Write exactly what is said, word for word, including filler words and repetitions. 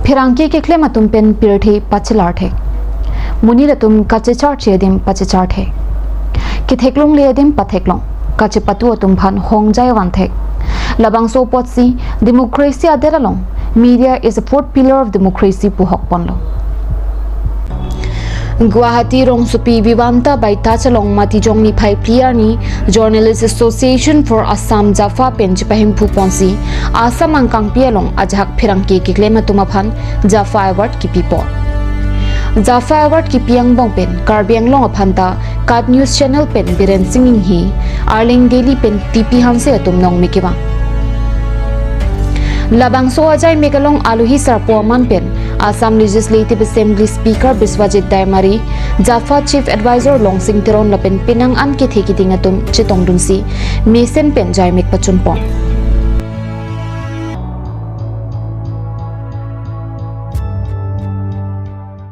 Pherangke keklem atum pen pirthe pachelar thek. Monit atum kachecharche adim pachechar thek. Ketheklongle adim patheklong. Kachepatu atum aphan hongjai van thek. Labangso apotsi democracy adet along media is a fourth pillar of democracy pu hokponlo. Guwahati rongsopi Vivanta Baitach along Matijong niphai phli arni Journalist Association for Assam JAFA pen chepahemphu ponsi Assam angkangpi along ajahak pherangke keklem atum aphan JAFA Award kipipon. JAFA Award kipi angbong pen Karbi Anglong aphanta KAT News Channel pen Biren Sing Inghi, Arleng Daily pen T P Hanse atum nongme kevang. Labangso ajaimek along alohi sarpo aman pen Assam Legislative Assembly Speaker Biswajit Daimari, JAFA Chief Advisor Longsing Teron lapen penang an kethe kiding atum chetongdunsi mesen pen jaimek pachunpon.